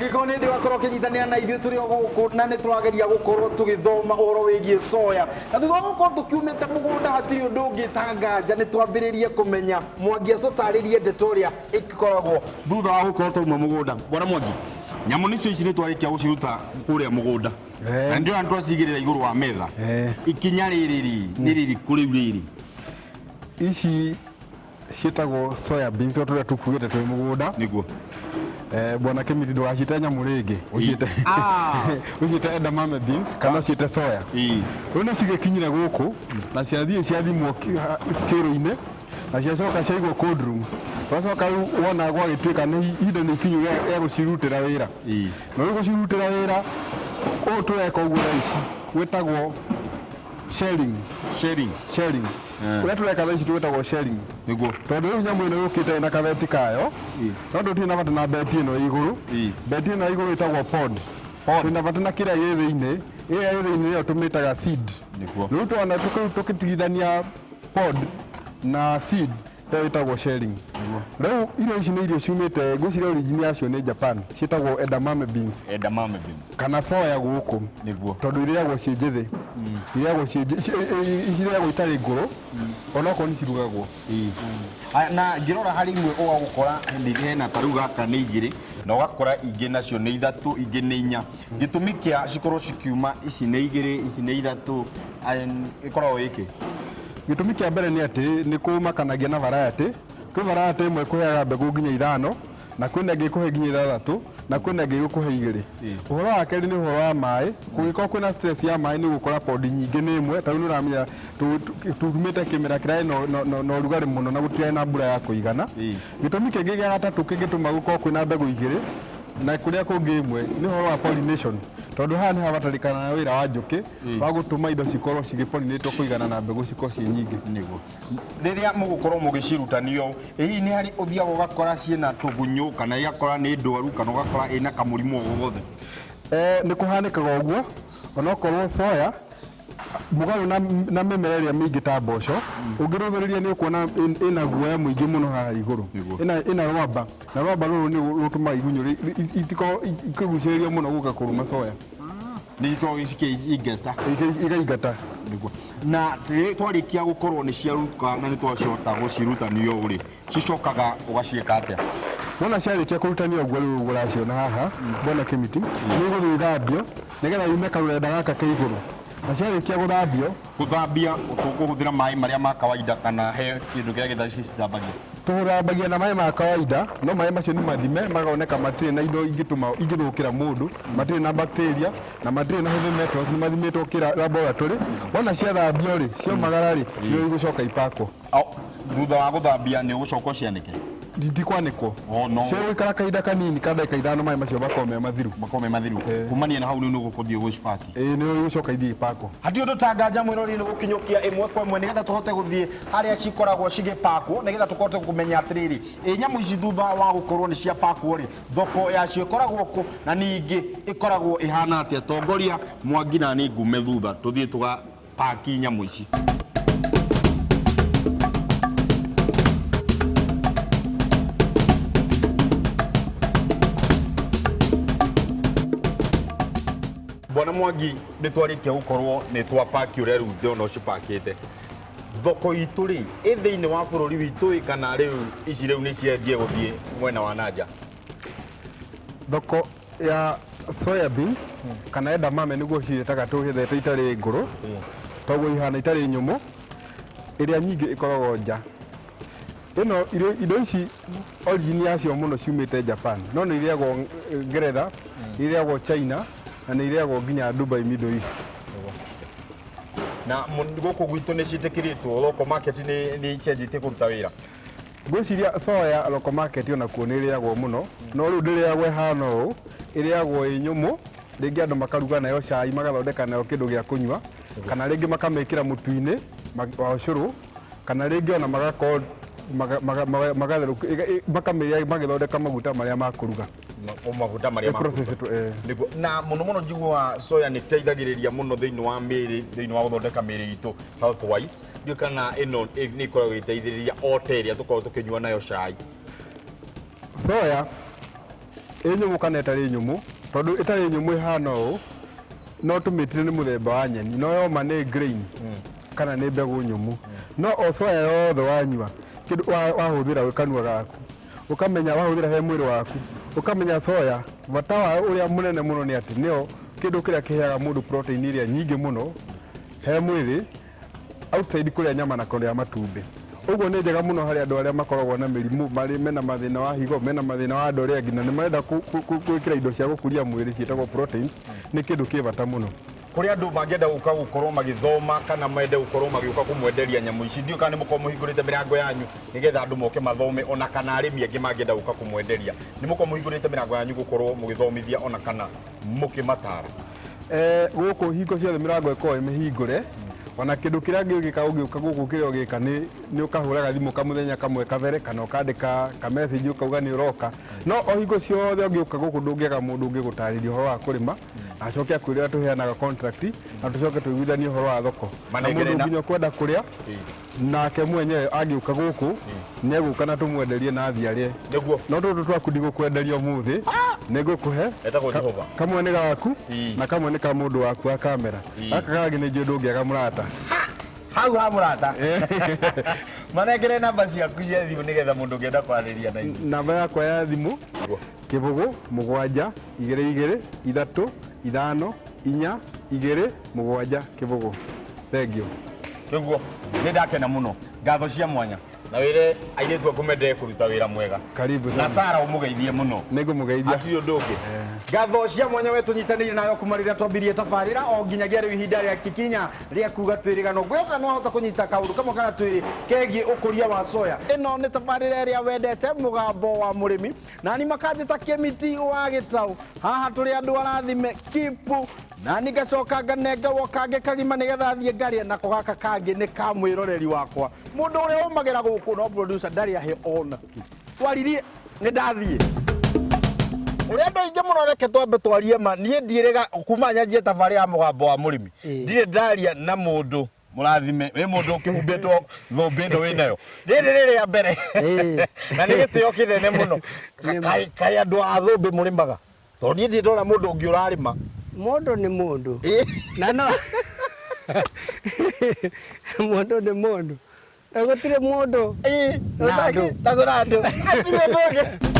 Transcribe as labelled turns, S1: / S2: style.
S1: Angĩkorwo nĩ ndĩ wakorwo ũkĩnyitanĩra na ithuĩ, tũrĩ o gũkũ na nĩ tũrageria gũkorwo tũgĩthoma ũhoro wĩgiĩ soya, na thutha wa gũkorwo tũkiumĩte mũgũnda hatirĩ ũndũ ũngĩ ta nganja nĩ twambĩrĩrie kũmenya. Mwangi atũtarĩrie ndeto ĩrĩa ĩkoragwo thutha wa gũkorwo twauma mũgũnda. Bwana Mwangi, nyamũ nĩcio ici nĩ twarĩkia gũciruta kũrĩa mũgũnda na nĩndĩrona nĩ twacigĩrĩra igũrũ wa metha. Ikinya rĩrĩ rĩ nĩ rĩrĩkũ rĩu rĩrĩ?
S2: Ici ciĩtagwo soya beans, o tũrĩa tũkuĩte twĩ mũgũnda.
S1: Nĩguo.
S2: Bwana Kĩmiti, ndũgacite nyamũ rĩngĩ, ũciĩte ũciĩte edamame beans kana ũciĩte soya. Rĩu nĩ cigĩkinyire gũkũ na ciathiĩ ciathimwo scale-inĩ na ciacoka ciaigwo cold room. Twacoka rĩu wona gwagĩtuĩka nĩ ihinda nĩ ikinyu rĩa gũcirutĩra wĩra. Na rĩu gũcirutĩra wĩra ũũ tũreka ũguo thaa ici gwĩtagwo shelling.
S1: Shelling.
S2: Shelling. Ũrĩa tũreka thaa ici twĩtagwo shelling.
S1: Nĩguo.
S2: Tondũ rĩu nyamũ ĩno yũkĩte ĩna kabeti kayo, no tũtirĩ na bata na beti ĩno ĩ igũrũ. Beti ĩno ya igũrũ ĩtagwo pod.
S1: Pod.
S2: Twĩna bata na kĩrĩa gĩ thĩinĩ, ĩrĩa ĩ thĩinĩ nĩyo tũmĩtaga seed.
S1: Nĩguo.
S2: Rĩu twona tũkĩtigithania pod na seed, ĩyo ĩtagwo shelling. Rĩu irio ici nĩ irio ciumĩte, ngwĩciria origin yacio nĩ Japan, ciĩtagwo edamame beans.
S1: Edamame beans.
S2: Kana soya gũkũ.
S1: Nĩguo.
S2: Tondũ irĩagwo ciĩ njĩthĩ. Irĩagwo ciĩ cirĩagwo itarĩ ngũrũ, onokorwo nĩ cirugagwo.
S1: Aya, na ngĩrora harĩ imwe ũgagũkora hena ta rĩu gaka nĩ igĩrĩ, na ũgakora ingĩ nacio nĩ ithatũ, ingĩ nĩ inya. Gĩtũmi kĩa cikorwo cikiuma ici nĩ igĩrĩ, ici nĩ ithatũ, ĩkoragwo ĩkĩ?
S2: Gĩtũmi kĩa mbere nĩ atĩ nĩ kũmakanagia na variety. Kwĩ variety ĩmwe ĩkũheaga mbegũ nginya ithano, na kwĩna ĩngĩ ĩkũhe nginya ithathatũ, na kwĩna ĩngĩ ĩgũkũhe igĩrĩ. Ũhoro wa kerĩ nĩ ũhoro wa maĩ, kũngĩkorwo kwĩna stress ya maĩ nĩ ũgũkora pond nyingĩ nĩ ĩmwe, ta rĩu nĩ ũramenya tumĩte kĩmera kĩrarĩ na ũrugarĩ mũno na gũtirarĩ na mbura ya kũigana. Gĩtũmi kĩngĩ gĩa gatatũ kĩngĩtũma gũkorwo kwĩna mbegũ igĩrĩ na kũrĩa kũngĩ ĩmwe nĩ ũhoro wa pollination, tondũ haha nĩ habatarĩkanaga wĩra wa njũkĩ wa gũtũma indo cikorwo cigĩpolinĩtwo kũigana na mbegũ cikorwo ciĩ nyingĩ.
S1: Nĩguo. Rĩrĩa mũgũkorwo mũgĩcirutanio ũũ, ĩ hihi nĩ harĩ ũthiaga ũgakora ciĩna tũgunyũ kana igakora nĩ ndwaru kana ũgakora ĩna kamũrimũ o gothe?
S2: Nĩ kũhanĩkaga ũguo, onokorwo soya mũgarũ na mĩmera ĩrĩa mĩingĩ ta mboco, ũngĩrũthĩrĩria nĩ ũkuona ĩna guoya mũingĩ mũno haha igũrũ. Ĩna rwamba, na rwamba rũrũ nĩ rũtũmaga igunyũ itikorwo ikĩgucĩrĩrio mũno gũka kũrũma soya.
S1: Nĩ ikoragwo cikĩingata.
S2: Ikaingata.
S1: Nĩguo. Na twarĩkia gũkorwo nĩ ciaruka na nĩ twacota gũcirutanio ũũ rĩ, cicokaga ũgaciĩka atĩa?
S2: Wona ciarĩkia kũrutanio ũguo rĩu ũraciona haha, Bwana Kĩmiti, nĩ igũthiĩ ithambio nĩgetha yume karũrenda gaka ke igũrũ. Na ciarĩkia gũthambio.
S1: Gũthambia tũkũhũthĩra maĩ marĩa ma kawaida kana he kĩndũ kĩrĩa gĩtha cithambagia?
S2: Tũthambagia na maĩ ma kawaida, no maĩ macio nĩ mathime makoneka matirĩ na indo ingĩtũma ingĩthũkĩra mũndũ, matirĩ na bacteria na matirĩ na heavy metals, nĩ mathimĩtwo kĩra laboratory. Wona ciathambio rĩ, ciomagara rĩ, nĩrĩo igũcoka ipakwo.
S1: Thutha wa gũthambia nĩ ũgũcoka ũcianĩke?
S2: Itikwanĩkwo.
S1: Oh, no.
S2: Cigũikara kahinda kanini ka ndagĩka 5, maĩ macio makorwo me mathiru.
S1: Makorwo me mathiru. Kumania na hau rĩu nĩ ũgũthiĩ gũcipaki.
S2: Ĩĩ, nĩrĩo igũcoka ithiĩ ipakwo.
S1: Hatirĩ ũndũ ta nganja mwĩrori nĩ gũkinyũkia ĩmwe kwa ĩmwe nĩgetha tũhote gũthiĩ harĩa cikoragwo cigĩpakwo, nĩgetha tũhote kũmenya atĩrĩrĩ, ĩ nyamũ ici thutha wa gũkorwo nĩ ciapakwo rĩ, thoko yacio ĩkoragwo kũ na ningĩ ĩkoragwo ĩhana atĩa. Tongoria Mwangi na niĩ ngume thutha tũthiĩ tũgapaki nyamũ ici. Bwana Mwangi, nĩ twarĩkia gũkorwo nĩ twapaki ũrĩa rĩu ndĩrona ũcipakĩte. Thoko itũ rĩ, ĩ thĩinĩ wa bũrũri witũ ĩ kana rĩu ici rĩu nĩ cianjia gũthiĩ mwena wa nanja?
S2: Thoko ya soya beans kana edamame nĩguo ciĩtaga tũgĩthete itarĩ ngũrũ, toguo ihana itarĩ nyũmũ, ĩrĩa nyingĩ ĩkoragwo nja. Ĩno indo ici origin yacio mũno ciumĩte Japan, no nĩ irĩagwo Ngeretha, nĩ irĩagwo China na nĩ irĩagwo nginya Dubai, Middle East.
S1: Na gũkũ gwitũ nĩ ciĩtĩkĩrĩtwo, local market nĩ icenjetie kũruta wĩra?
S2: Ngwĩciria soya local market onakuo nĩ ĩrĩagwo mũno, no rĩu ndĩrĩagwo ĩhana ũũ, ĩrĩagwo ĩ nyũmũ, rĩngĩ andũ makaruga nayo cai, magathondeka nayo kĩndũ gĩa kũnyua, kana rĩngĩ makamĩkĩra mũtu-inĩ wa ũcũrũ, kana rĩngĩ ona magakorwo magatherũkia, makamĩrĩa magĩthondeka maguta marĩa ma kũruga.
S1: Maguta marĩa ma
S2: Process
S1: kũruga. Nĩguo. Na mũno mũno njiguaga soya nĩ ĩteithagĩrĩria mũno thĩinĩ wa mĩĩrĩ, thĩinĩ wa gũthondeka mĩĩrĩ itũ health wise. Ndiũĩ kana ĩno nĩ ĩkoragwo ĩgĩteithĩrĩria o ta ĩrĩa tũkoragwo tũkĩnyua nayo cai.
S2: Soya Ĩ nyũmũ kana ĩtarĩ nyũmũ, tondũ ĩtarĩ nyũmũ ĩhana ũũ, no tũmĩtire nĩ mũthemba wa nyeni, no yoma nĩ grain kana nĩ mbegũ nyũmũ. No o soya yothe wanyua, kĩndũ wahũthĩra wĩ kanua gaku, ũkamenya wahũthĩra he mwĩrĩ waku, ũkamenya soya bata wayo ũrĩa mũnene mũno nĩ atĩ nĩyo kĩndũ kĩrĩa kĩheaga mũndũ protein ĩrĩa nyingĩ mũno he mwĩrĩ outside kũrĩa nyama na kũrĩa matumbĩ. Ũguo nĩ njega mũno harĩ andũ arĩa makoragwo na mĩrimũ, marĩ mena mathĩna wa higo, mena mathĩna wa andũ arĩa angĩ na nĩ marenda gwĩkĩra indo cia gũkũria mwĩrĩ ciĩtagwo proteins, nĩ kĩndũ kĩ bata mũno.
S1: Kũrĩ andũ mangĩenda gũka gũkorwo magĩthoma kana mende gũkorwo magĩũka kũmwenderia nyamũ ici, ndiũĩ kana nĩ mũkorwo mũhingũrĩte mĩrango yanyu nĩgetha andũ moke mathome, ona kana arĩmi angĩ mangĩenda gũka kũmwenderia, nĩ mũkorwo mũhingũrĩte mĩrango yanyu gũkorwo mũgĩthomithia ona kana mũkĩmatara?
S2: Gũkũ hingo ciothe mĩrango ĩkoragwo ĩ mĩhingũre, ona kĩndũ kĩrĩa ũngĩka ũngĩũka gũkũ kĩrĩa ũgĩka nĩ nĩ ũkahũraga thimũ kamũthenya kamwe kabere kana ũkandĩka ka message ũkauga nĩ ũroka, no o hingo ciothe ũngĩũka gũkũ ndũngĩaga mũndũ ũngĩgũtarĩria ũhoro wa kũrĩma na acoke akwĩre ũrĩa tũheanaga contract na tũcoke tũiguithanie ũhoro wa thoko na
S1: Manengere
S2: mũndũ nginya ũkwenda kũrĩa nake mwenyewe angĩũka gũkũ nĩ egũka na tũmwenderie na athiĩ arĩe.
S1: Nĩguo.
S2: No tũtũ twaku ndigũkwenderia ũmũthĩ, nĩ ngũkũhe.
S1: Etagwo Jehova.
S2: Kamwe nĩ gaku na kamwe nĩ ka mũndũ waku wa kamera. Gaka kangĩ nĩ njũĩ ndũngĩaga mũrata.
S1: Hau ha mũrata. Manengere namba ciaku cia thimũ nĩgetha mũndũ ũngĩenda kwarĩria na ithuĩ.
S2: Namba yakwa ya thimũ 0 7 2 2 3 5 4 2 7 0. Thengiũ.
S1: Nĩguo, nĩ ndakena mũno. Ngatho cia mwanya. Na wĩre airĩtu aku mendee kũruta wĩra mwega.
S2: Karibu
S1: Na
S2: sana.
S1: Sara ũmũgeithie mũno.
S2: Nĩngũmũgeithia.
S1: Hatirĩ ũndũ ũngĩ. Ngatho cia mwanya we tũnyitanĩire nayo kuma rĩrĩa twambirie tabarĩra o nginyagia rĩu ihinda rĩa kikinya rĩa kuga twĩrĩgano. Ngwĩhoka nĩ wahota kũnyita kaũndũ kamwe kana twĩrĩ kegiĩ ũkũria wa soya. Ĩno nĩ tabarĩra ĩrĩa wendete, mũgambo wa mũrĩmi. Nani makanjĩta Kĩmiti wa Gĩtaũ. Haha tũrĩ andũ arathime kipu. Nani ngacoka nganengerwo kangĩ kagima nĩgetha thiĩ ngarĩe nako gaka kangĩ nĩ ka mwĩroreri wakwa. Mũndũ ũrĩa umagĩra gũkũ no producer ndarĩ ahe ona kĩ. Twaririe nĩ ndathiĩ. Ũrĩa andũ aingĩ mũno reke twambe twarie ma niĩ ndiĩrĩga kuma nyanjie tabarĩra ya mũgambo wa mũrĩmi. Ndirĩ ndaria na mũndũ mũrathime wĩ mũndũ ũkĩhumbĩtwo thũmbĩ ĩno wĩ nayo. Rĩrĩ rĩ rĩa mbere. Na nĩ gĩtĩo kĩnene mũno. Kaĩ kaĩ andũ a thũmbĩ mũrĩmaga? Tondũ niĩ ndirĩ ndona mũndũ ũngĩ ũrarĩma.
S3: Mũndũ nĩ mũndũ. Na no mũndũ nĩ mũndũ. Na gũtirĩ mũndũ. Na andũ.
S1: Na andũ. Hatirĩ ũndũ ũngĩ.